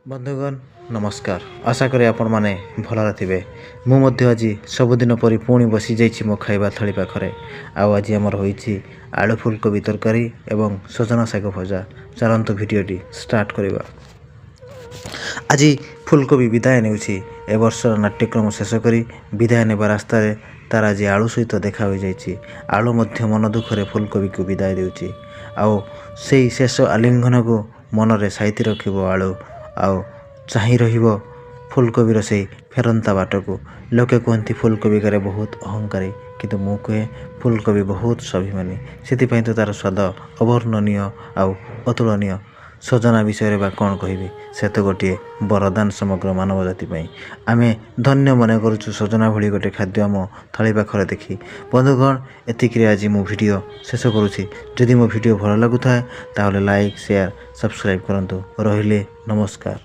ବନ୍ଧୁଗଣ, ନମସ୍କାର। ଆଶା କରେ ଆପଣମାନେ ଭଲରେ ଥିବେ। ମୁଁ ମଧ୍ୟ ଆଜି ସବୁଦିନ ପରି ପୁଣି ବସିଯାଇଛି ମୋ ଖାଇବା ଥାଳି ପାଖରେ। ଆଉ ଆଜି ଆମର ହୋଇଛି ଆଳୁ ଫୁଲକୋବି ତରକାରୀ ଏବଂ ସଜନା ଶାଗ ଭଜା। ଚାଲନ୍ତୁ, ଭିଡ଼ିଓଟି ଷ୍ଟାର୍ଟ କରିବା। ଆଜି ଫୁଲକୋବି ବିଦାୟ ନେଉଛି। ଏ ବର୍ଷର ନାଟ୍ୟକ୍ରମ ଶେଷ କରି ବିଦାୟ ନେବା ରାସ୍ତାରେ ତାର ଆଜି ଆଳୁ ସହିତ ଦେଖା ହୋଇଯାଇଛି। ଆଳୁ ମଧ୍ୟ ମନ ଦୁଃଖରେ ଫୁଲକୋବିକୁ ବିଦାୟ ଦେଉଛି ଆଉ ସେଇ ଶେଷ ଆଲିଙ୍ଗନକୁ ମନରେ ସାଇତି ରଖିବ ଆଳୁ ଆଉ ଚାହିଁ ରହିବ ଫୁଲକୋବିର ସେଇ ଫେରନ୍ତା ବାଟକୁ। ଲୋକେ କୁହନ୍ତି ଫୁଲକୋବି କାଳେ ବହୁତ ଅହଙ୍କାରୀ, କିନ୍ତୁ ମୁଁ କୁହେ ଫୁଲକୋବି ବହୁତ ସ୍ୱାଭିମାନୀ। ସେଥିପାଇଁ ତ ତାର ସ୍ୱାଦ ଅବର୍ଣ୍ଣନୀୟ ଆଉ ଅତୁଳନୀୟ। ସଜନା ବିଷୟରେ ବା କ'ଣ କହିବି? ସେ ତ ଗୋଟିଏ ବରଦାନ ସମଗ୍ର ମାନବ ଜାତି ପାଇଁ। ଆମେ ଧନ୍ୟ ମନେ କରୁଛୁ ସଜନା ଭଳି ଗୋଟେ ଖାଦ୍ୟ ଆମ ଥାଳି ପାଖରେ ଦେଖି। ବନ୍ଧୁଗଣ, ଏତିକିରେ ଆଜି ମୁଁ ଭିଡ଼ିଓ ଶେଷ କରୁଛି। ଯଦି ମୋ ଭିଡ଼ିଓ ଭଲ ଲାଗୁଥାଏ, ତାହେଲେ ଲାଇକ୍, ସେୟାର, ସବସ୍କ୍ରାଇବ୍ କରନ୍ତୁ। ରହିଲି, ନମସ୍କାର।